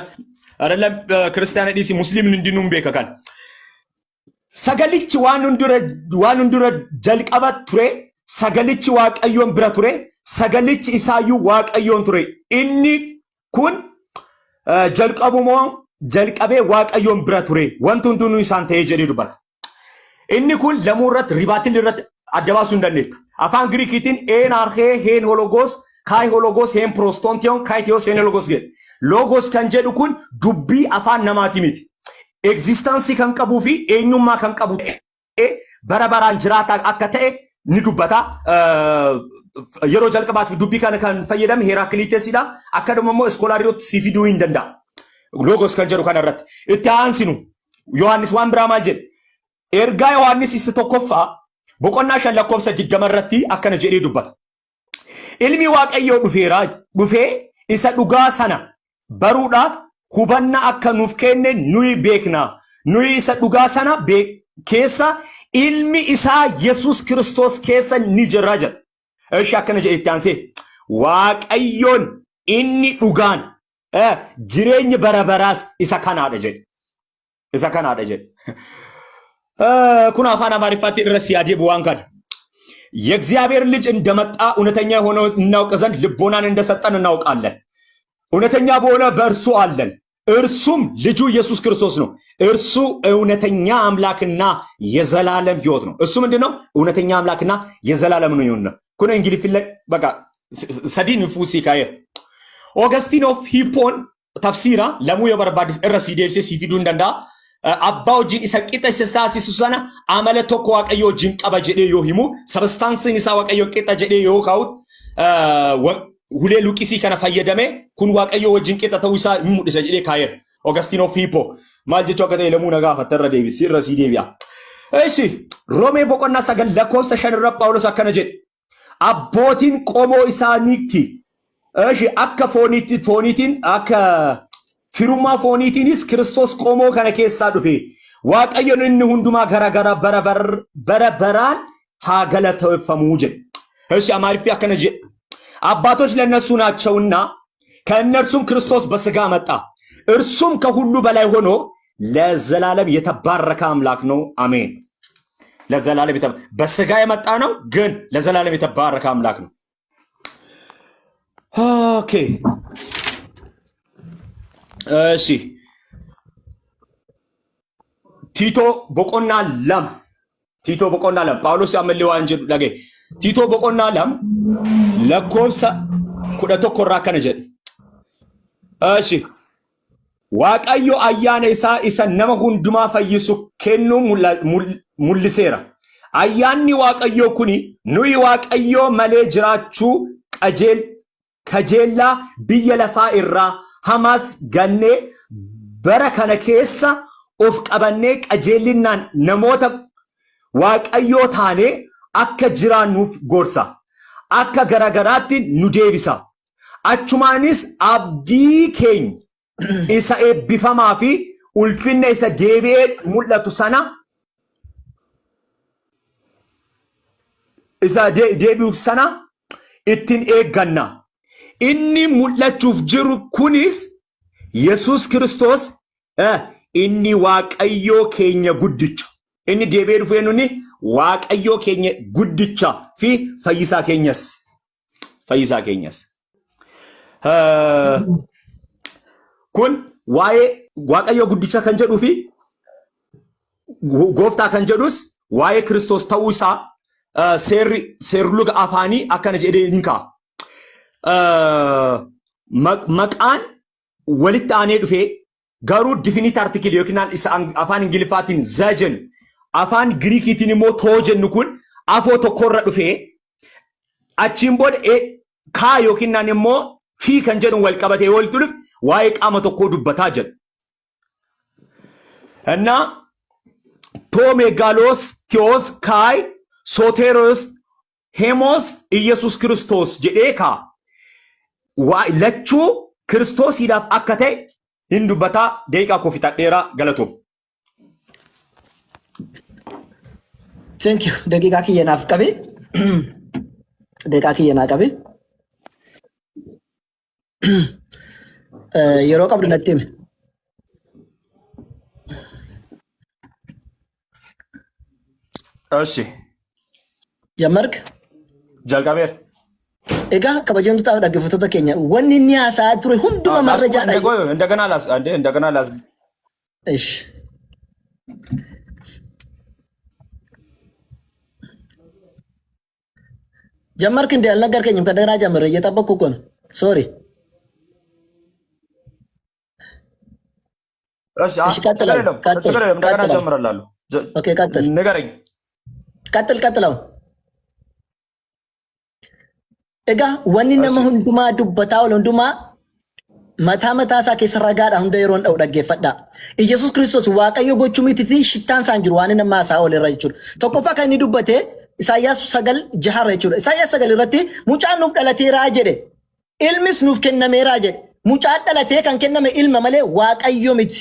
አይደለም ክርስቲያን dhiisi musliimni hundinuu hin beeka kan. Sagalichi waan hundura jalqaba ture sagalichi Waaqayyoon bira ture sagalichi isaayyuu Waaqayyoon ture inni kun jalqabumoo jalqabee Waaqayyoon bira ture wanti hundinuu isaan ta'ee jedhee dubbata. Inni kun lamuu irratti ribaatil irratti adda baasuu hin dandeetta. Afaan Giriikiitiin een arhee heen hologos kaay hologos heen prostontion kaay teos heen hologos jedhe. Logos kan jedhu kun dubbii afaan namaati miti. Egzistaansii kan qabuu fi eenyummaa kan qabu ta'ee bara baraan jiraataa akka ta'e ni dubbata. Yeroo jalqabaatiif dubbii kana kan fayyadame Heeraakiliitesidha. Akkaduma immoo iskoolaariitti si fiduu hin danda'a. Logos kan jedhu kana irratti. Itti aansinu Yohaannis waan biraa maal jedhe? Ergaa Yohaannis isa tokkoffaa boqonnaa 5 lakkoofsa 20 irratti akkana jedhee dubbata. Ilmi Waaqayyoo dhufeera dhufee isa dhugaa sana baruudhaaf hubannaa akka nuuf kenne nuyi beekna. Nuyi isa dhugaa sana keessa ilmi isaa Yesuus Kiristoos keessa ni jirra jedha. Ishi akkana jedhe itti aansee Waaqayyoon inni dhugaan jireenyi bara baraas isa kanaadha jedhe. Isa kanaadha jedhe. Kun afaan Amaariffaatti irra si adeemu waan kana. የእግዚአብሔር ልጅ እንደመጣ እውነተኛ የሆነው እናውቅ ዘንድ ልቦናን እንደሰጠን እናውቃለን። እውነተኛ በሆነ በእርሱ አለን። እርሱም ልጁ ኢየሱስ ክርስቶስ ነው። እርሱ እውነተኛ አምላክና የዘላለም ሕይወት ነው። እሱ ምንድን ነው? እውነተኛ አምላክና የዘላለም ነው። ይሁን ኩነ እንግሊዝ በቃ ሰዲን ፉሲ ካየ Augustine of Hippoon tafsiira lamuu yoo barbaadis irra sii deebisee sii fiduu hin danda'a. Abbaa wajjin isa qixa isa taasisu sana amala tokko Waaqayyo wajjin qaba jedhee yoo himu sabstaansiin isaa Waaqayyo qixa jedhee yoo kaa'u hulee luqisii kana fayyadame kun Waaqayyo wajjin qixa ta'uu isaa hin mul'isa jedhee kaa'eera. Augustine of Hippo maal jechuu akka ta'e lamuu na gaafatta irra deebisi irra sii deebi'a. Eshi Roomee boqonnaa 9 lakkoofsa 5 irra Phaawulos akkana jedhe. Abbootiin qomoo isaaniitti እሺ akka fooniitti fooniitiin akka firummaa fooniitiinis Kiristoos qomoo kana keessaa dhufe. Waaqayyoon inni hundumaa gara gara bara bara baraan haa galateeffamuu jedhe. እሺ አማርፊ akkana jedhe. አባቶች ለእነርሱ ናቸውና ከእነርሱም ክርስቶስ በስጋ መጣ። እርሱም ከሁሉ በላይ ሆኖ ለዘላለም የተባረከ አምላክ ነው። አሜን። ለዘላለም በስጋ የመጣ ነው፣ ግን ለዘላለም የተባረከ አምላክ ነው። Okay እሺ Tiitoo boqonnaa 2, Tiitoo boqonnaa 2, Phaawulos ammallee waan jedhu dhagaye. Tiitoo boqonnaa 2 lakkoofsa 11 irraa akkana jedhe. እሺ Waaqayyo ayyaana isaa isa nama hundumaa fayyisu kennuu mul'iseera. Ayyaanni Waaqayyoo kuni nuyi Waaqayyoo malee jiraachuu kajeellaa biyya lafaa irraa hamaas gannee bara kana keessa of qabannee qajeellinaan namoota Waaqayyoo taanee akka jiraannuuf gorsa. Akka garagaraatti nu deebisa. Achumaanis abdii keenya isa eebbifamaa fi ulfinna isa deebi'ee mul'atu sana isa deebi'u sana ittiin eegganna. Inni mul'achuuf jiru kunis Yesuus Kiristoos inni Waaqayyoo keenya guddicha. Inni deebi'ee dhufu eenyuuni? Waaqayyoo keenya guddicha fi fayyisaa keenyas. Fayyisaa keenyas. Kun waa'ee Waaqayyoo guddicha kan jedhuu fi gooftaa kan jedhus waa'ee Kiristoos ta'uu isaa seerri seerluga afaanii akkana jedhee ni kaa'a. Maqaan walitti aanee dhufee garuu definite article yookiin isa afaan Ingiliffaatiin the jennu, afaan Giriikiitiin immoo to jennu kun afoo tokkorra dhufee achiin booda kaa yookiin immoo fi kan jedhu wal qabatee walitti dhufe waa'ee qaama tokkoo dubbataa jedhu. እና to megalos theos kai soteros hemos Iyesus Kiristoos jedhee kaa waa lachuu Kiristoosiidhaaf akka ta'e hin dubbataa. Deeqaa koo fixadheeraa, galatoom. Thank you. Daqiiqaa kiyya naaf qabi. Daqiiqaa kiyya naa qabi. Yeroo qabdu natti himi. እሺ Jammark. Jalqabeera. Egaa kabajamtootaaf dhaggeeffattoota keenya, wanni inni haasa'aa ture hunduma marrajaadha. እንደገና ላስ እንዴ እንደገና ላስ እሺ ጀመርክ እንዴ? አልነገርከኝም። ከእንደገና ጀምር። እየጠበቅኩ እኮ ነው። ሶሪ። እሺ እሺ፣ ቀጥል። ችግር የለም። ቀጥል፣ ችግር የለም። እንደገና ቀጥል። ጀምርላለሁ። Okay፣ ቀጥል። ንገረኝ። ቀጥል፣ ቀጥለው። Egaa wanni nama እሺ hundumaa dubbataa oolu hundumaa mataa mataa isaa keessa ragaadha hunda yeroon dha'u dhaggeeffadha. Iyyasuus Kiristoos Waaqayyo gochuu mitiitii shittaan isaan jiru waan inni nama haasaa oole irra jechuudha. Tokkoffaa kan inni dubbate Isaayyaas 9:6 irra jechuudha. Isaayyaas 9 irratti mucaan nuuf dhalateeraa jedhe. Ilmis nuuf kennameeraa jedhe. Mucaan dhalatee kan kenname ilma malee Waaqayyo miti.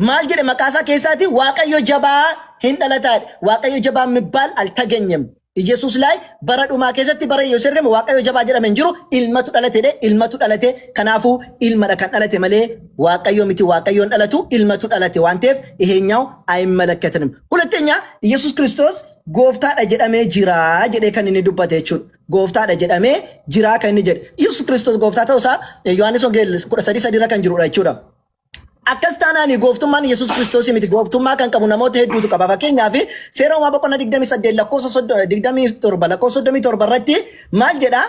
Maal jedhe maqaa isaa keessaati? Waaqayyo jabaa hin dhalataa jedhe. Waaqayyo jabaa የሚባል አልተገኘም። ኢየሱስ ላይ bara dhumaa keessatti bara Yesuus ergame Waaqayyo jabaa jedhame hin jiru. Ilmatu dhalate jedhe, ilmatu dhalate. Kanaafuu ilmadha kan dhalate malee Waaqayyo miti. Waaqayyoon dhalatu ilmatu dhalate waan ta'eef ይሄኛው አይመለከትንም። ሁለተኛ ኢየሱስ ክርስቶስ gooftaadha jedhamee jira jedhee kan inni dubbate jechuudha. Gooftaadha jedhamee jira kan inni jedhe. Yesuus Kiristoos gooftaa ta'uusaa Yohaannis Wangeelli 13:3 irra kan jirudha jechuudha. Akkas taanaan gooftummaan Yesuus Kiristoos miti. Gooftummaa kan qabu namoota hedduutu qaba. Fakkeenyaaf seera uumaa boqonnaa 28 lakkoofsa 27 lakkoofsa 37 irratti maal jedhaa?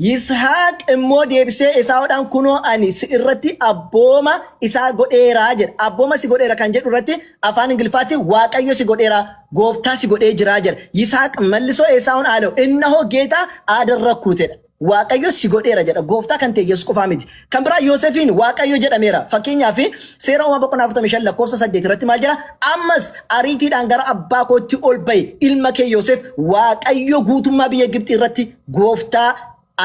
Yishaaq immoo deebisee Esaawudhaan kunoo ani si irratti abbooma isaa godheeraa jedha. Abbooma si godheera kan jedhu irratti afaan Ingiliffaatti Waaqayyo si godheera, gooftaa si godhee jiraa jedha. Yisaaq መልሶ ኤሳውን አለው እነሆ ጌታ አደረግኩት jedha. Waaqayyo si godheera jedha. Gooftaa kan ta'e Yesuus qofaa miti. Kan biraa Yoosefiin Waaqayyo jedhameera. Fakkeenyaaf seera uumaa boqonnaa 45 lakkoofsa 8 irratti maal jedha? Ammas ariitiidhaan gara abbaa kootti ol ba'i, ilma kee Yoosef Waaqayyo guutummaa biyya Gibxii irratti gooftaa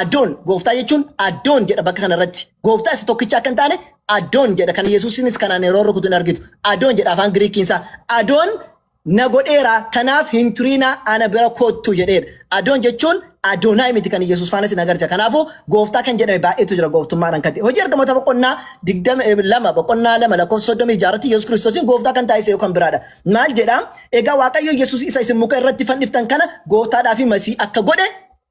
Adoon, gooftaa jechuun Adoon jedha bakka kana irratti. Gooftaa isa tokkicha akka hin taane Adoon jedha. Kan Yesuusinis kanaan yeroo rukutu hin argitu. Adoon jedha afaan Giriikiin isaa. Adoon na godheera kanaaf hin turiinaa ana bira kottu jedheera. Adoon jechuun Adoonaay miti kan Yesuus faana sin agarsiisa. Kanaafuu gooftaa kan jedhame baay'eetu jira gooftummaadhaan kan ta'e. Hojii ergamoota boqonnaa 22 boqonnaa 2 lakkoofsa 36 irratti Yesuus Kiristoosiin gooftaa kan taasise kan biraadha. Maal jedha? Egaa Waaqayyo Yesuus isa isin muka irratti fanniftan kana gooftaadhaa fi masii akka godhe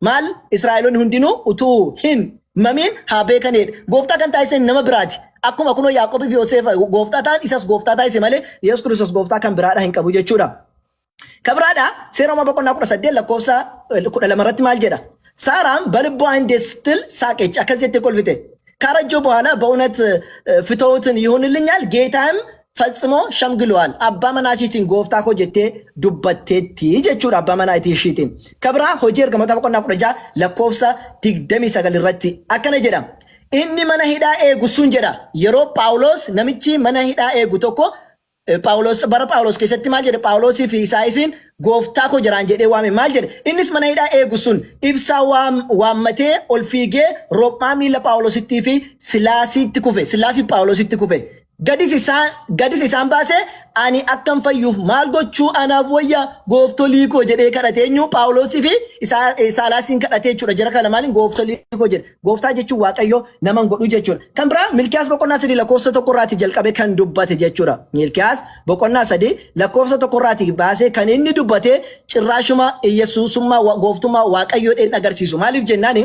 maal Israa'eloonni hundinuu utuu hin mamiin haa beekanidha. Gooftaa kan taasise nama biraati. Akkuma kunoo Yaaqoobii fi Yoseef gooftaa ta'an isas gooftaa taasise malee Yesuus Kiristoos gooftaa kan biraadha hin qabu jechuudha. Kan biraadha seera uumaa boqonnaa 18 lakkoofsa 12 irratti maal jedha? ሳራም በልቧ እንዴት ስትል ሳቀች፣ akkas jettee kolfite። ካረጀሁ በኋላ በእውነት ፍትወትን ይሆንልኛል፣ ጌታም ፈጽሞ ሸምግሏል። Abbaa manaa ishiitiin gooftaa koo jettee dubbatteetti jechuudha abbaa manaa ishiitiin. Kan biraa hojii ergamoota boqonnaa 16 lakkoofsa 29 irratti akkana jedha. Inni mana hidhaa eegu sun jedha. Yeroo Phaawulos namichi mana hidhaa eegu tokko Phaawulos bara Phaawulos keessatti maal jedhe? Phaawulosii fi Isaayisiin gooftaa koo jiraan jedhee waame. Maal jedhe? Innis mana hidhaa eegu sun ibsaa waammatee ol fiigee roophaa miila Phaawulosittii fi Silaasiitti kufe. Silaasii Phaawulositti kufe. Gadis isaan baase, ani akkam fayyuuf maal gochuu anaaf wayya gooftolii koo jedhee kadhate. Eenyu? Phaawulosii fi Silaasiin kadhate jechuudha. Jara kana maaliin gooftolii koo jedhe? Gooftaa jechuun Waaqayyo nama godhu jechuudha. Kan biraa Milkiyaas boqonnaa 3 lakkoofsa 1 irraatii jalqabee kan dubbate jechuudha. Milkiyaas boqonnaa 3 lakkoofsa 1 irraatii baasee kan inni dubbate cirraashuma Iyyasuusummaa gooftummaa Waaqayyoo dheen agarsiisu. Maaliif jennaani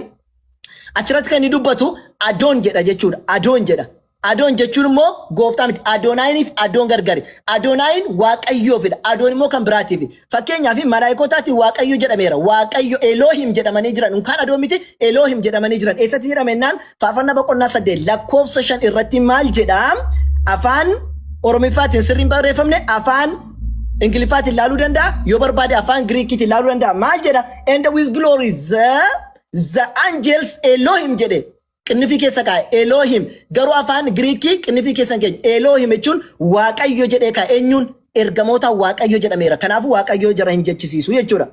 achirratti kan inni dubbatu Adoon jedha jechuudha. Adoon jedha. Adoon jechuun immoo gooftaa miti. Adoonaayiniif Adoon gargari. Adoonaayin Waaqayyoofidha. Adoon immoo kan biraatiif. Fakkeenyaaf malaayikotaatti Waaqayyo jedhameera. Waaqayyo Elohim jedhamanii jiran. Unkaan Adoon miti, Elohim jedhamanii jiran. Eessatti jedhame jennaan faarfannaa boqonnaa 8 lakkoofsa 5 irratti maal jedhaa? Afaan Oromiffaatiin sirriin barreeffamne, afaan Ingiliffaatiin laaluu danda'a. Yoo barbaade afaan Giriikiitiin laaluu danda'a. Maal jedha? And with glory the angels Elohim jedhe. Qinnifii keessa kaa'e Elohim, garuu afaan Giriikii qinnifii keessa hin keenye. Elohim jechuun Waaqayyo jedhee kaa'e. Eenyuun? Ergamoota Waaqayyo jedhameera. Kanaafuu Waaqayyo jara hin jechisiisu jechuudha.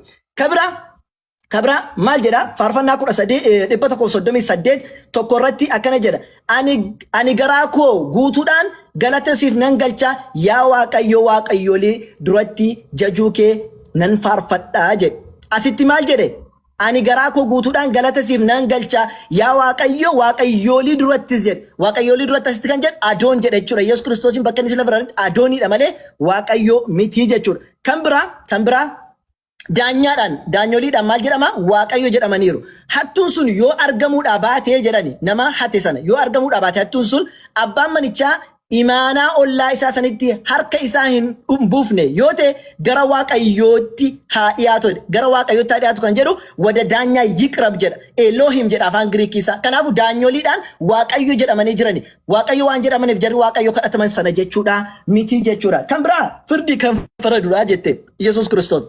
Kabira maal jedha? Faarfannaa 13 138:1 irratti akkana jedha. Ani garaa koo guutuudhaan galata siif nan galcha, yaa Waaqayyo, waaqayyolii duratti jajuu kee nan faarfadhaa jedhe. Asitti maal jedhe? Ani garaa koo guutuudhaan galata siif nan galcha, yaa Waaqayyo, waaqayyoolii durattis jedhe. Waaqayyoolii duratti asitti kan jedhu Adoon jedhe jechuudha. Yesuus Kiristoosiin bakka inni sila biraan Adooniidha malee Waaqayyo miti jechuudha. Kan biraa daanyaadhaan, daanyoliidhaan maal jedhama? Waaqayyo jedhamaniiru. Hattuun sun yoo argamuudhaa baatee jedhani, nama hate sana yoo argamuudhaa baate hattuun sun, abbaan manichaa imaanaa ollaa isaa sanitti harka isaa hin buufne yoo ta'e gara Waaqayyootti haa dhiyaatu. Gara Waaqayyootti haa dhiyaatu kan jedhu ወደ ዳኛ ይቅረብ jedha. Elohim jedha afaan Giriikii isaa. Kanaafuu daanyoliidhaan Waaqayyo jedhamanii jirani. Waaqayyo waan jedhamaniif jarri Waaqayyo kadhataman sana jechuudha miti jechuudha. Kan biraa firdii kan faradudha jette Yesuus Kiristoos.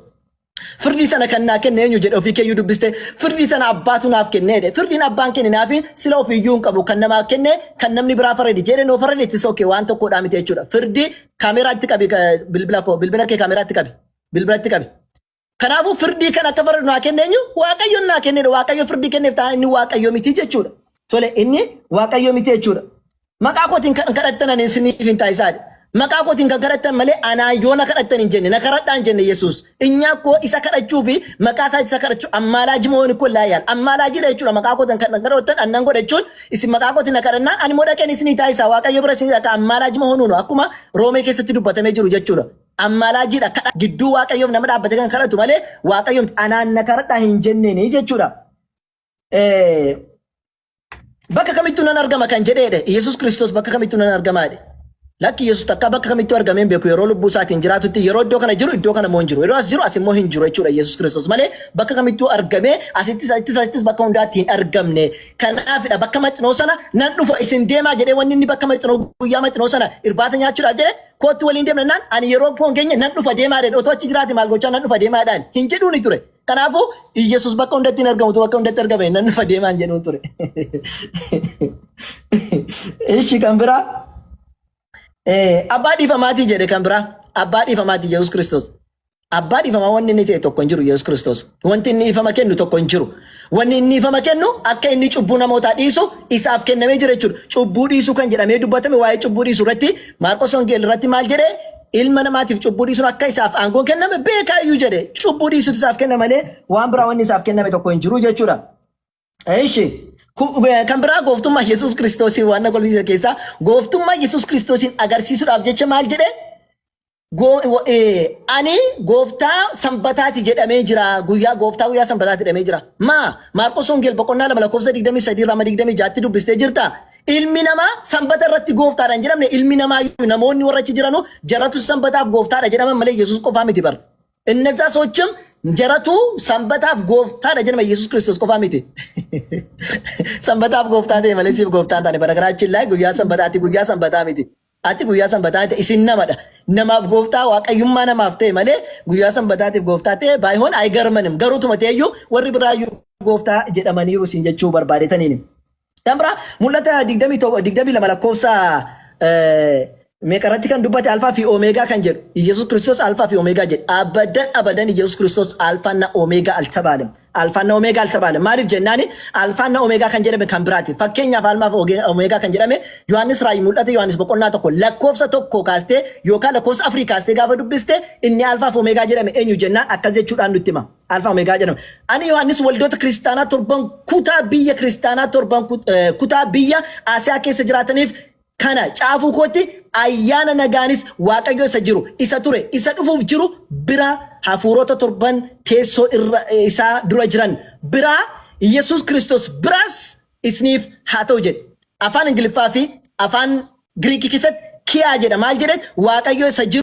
Firdii sana kan naa kenne eenyu jedhe? Ofii keeyyuu dubbiste. Firdii sana abbaatu naaf kenne jedhe. Firdiin abbaan kenne naafi sila ofiiyyuu hin qabu, kan namaa kenne, kan namni biraa farade jedhe noo farade itti sokke waan tokkodhaa miti jechuudha. Firdii kaameraatti qabi, bilbila koo, bilbila kee kaameraatti qabi, bilbilatti qabi. Kanaafuu firdii kan akka faradu naa kenne eenyu? Waaqayyo naa kennedha. Waaqayyo firdii kenneef ta'a, inni Waaqayyo miti jechuudha. Tole, inni Waaqayyo miti jechuudha. Maqaa kootiin kan kadhattan ani isiniif hin taasisaadha. Maqaa kootiin kan kadhattan malee anaa yoo na kadhattan hin jenne, na kadhadhaa hin jenne Yesuus. Inyaa koo isa kadhachuu fi maqaa isaa isa kadhachuu አማላጅ መሆን እኮ ይለያያል. አማላጅ dha jechuudha. Maqaa kootiin kan kadhattan annan godha jechuun isin maqaa kootiin na kadhannaan ani immoo dhaqeen isinii taasisa. Waaqayyo bira isinii dhaqa አማላጅ መሆኑ ነው. Akkuma Roomee keessatti dubbatamee jiru jechuudha. አማላጅ dha. Kadha gidduu Waaqayyoof nama dhaabbate kan kadhatu malee Waaqayyo anaan na kadhadhaa hin jenneeni jechuudha. Bakka kamittuu nan argama kan jedheedha. Yesuus Kiristoos bakka kamittuu nan argamaadha. Lakki, Yesuus takka bakka kamittuu argamee hin beeku. Yeroo lubbuu isaatiin jiraatutti yeroo iddoo kana jiru iddoo kana immoo hin jiru. Yeroo as jiru as immoo hin jiru jechuudha Yesuus Kiristoos malee bakka kamittuu argamee asittis asittis asittis bakka hundaatti hin argamne. Kanaafidha bakka maxinoo sana nan dhufa isin deemaa jedhee, wanni inni bakka maxinoo guyyaa maxinoo sana irbaata nyaachuudhaaf jedhe, kootti waliin deemna naan ani yeroo foon keenya nan dhufa deemaa jedhe. Otoo achi jiraate maal gochaa nan dhufa deemaadhaan hin jedhuuni ture. Kanaafuu Yesuus bakka hundatti hin argamu, bakka hundatti argame nan dhufa deemaan jedhuun ture. Ishi kan biraa abbaa dhiifamaatii jedhe. Kan biraa abbaa dhiifamaatii Yesuus Kiristoos. Abbaa dhiifamaa wanni inni ta'e tokko hin jiru Yesuus Kiristoos. Wanti inni dhiifama kennu tokko hin jiru. Wanni inni dhiifama kennu akka inni cubbuu namootaa dhiisu isaaf kennamee jira jechuudha. Cubbuu dhiisuu kan jedhamee dubbatame, waa'ee cubbuu dhiisuu irratti Maarqos Wangeelii irratti maal jedhee? Ilma namaatiif cubbuu dhiisuun akka isaaf aangoon kenname beekaa iyyuu jedhe. Cubbuu dhiisuutu isaaf kenname malee waan biraa wanni isaaf kenname tokko hin jiru jechuudha. Eshi. Kan biraa gooftummaa Yesuus Kiristoosiin waan na kolfisiise keessaa gooftummaa Yesuus Kiristoosiin agarsiisuudhaaf jecha maal jedhe? Ani gooftaa sanbataati jedhamee jira. Guyyaa gooftaa guyyaa sanbataati jedhamee jira. Maa Maarqos Wongeel boqonnaa 2 lakkoofsa 23 irraa amma 26tti dubbistee jirta. Ilmi namaa sanbata irratti gooftaadha hin jedhamne ilmi namaa iyyuu namoonni warra achi jiranu jaratu sanbataaf gooftaadha jedhaman malee Yesuus qofaa miti bar. እነዛ ሰዎችም jaratu sanbataaf gooftaadha jedhama Yesuus Kiristoos qofaa miti. Sanbataaf gooftaa ta'e malee siif gooftaa hin taane በነገራችን ላይ guyyaa sanbataati guyyaa sanbataa miti. Ati guyyaa sanbataa ta'e isin namadha. Namaaf gooftaa waaqayyummaa namaaf ta'e malee guyyaa sanbataatiif gooftaa ta'e ባይሆን አይገርመንም. Garuutuma ta'eyyuu warri biraayyuu gooftaa jedhamaniiru isin jechuu barbaadetaniini. Kan biraa mul'ata 22 lakkoofsa meeqarratti kan dubbate alfaa fi oomeegaa kan jedhu Iyyasuus Kiristoos alfaa fi oomeegaa jedhe. Abadan abadan Iyyasuus Kiristoos alfaanna oomeegaa አልተባለም. Alfaanna oomeegaa አልተባለም. Maaliif jennaani alfaanna oomeegaa kan jedhame kan biraati. Fakkeenyaaf alfaa fi oomeegaa kan jedhame Yohaannis Raayii mul'ata Yohaannis boqonnaa 1 lakkoofsa 1 kaastee yookaan lakkoofsa 4 kaastee gaafa dubbiste inni alfaa fi oomeegaa jedhame eenyu jennaan akkas jechuudhaan nutti hima. Alfaa Omeegaa jedhama. Ani Yohaannis waldoota kiristaanaa torban kutaa biyya kiristaanaa torban kutaa biyya Asiyaa keessa jiraataniif kana caafuu kootti ayyaana nagaanis Waaqayyo isa jiru, isa ture, isa dhufuuf jiru bira hafuurota torban teessoo irra isaa dura jiran biraa Yesuus Kiristoos biraas isiniif haa ta'u jedhe. Afaan Ingiliffaa fi afaan Giriikii keessatti kiyaa jedha. Maal jedhe? Waaqayyo isa jiru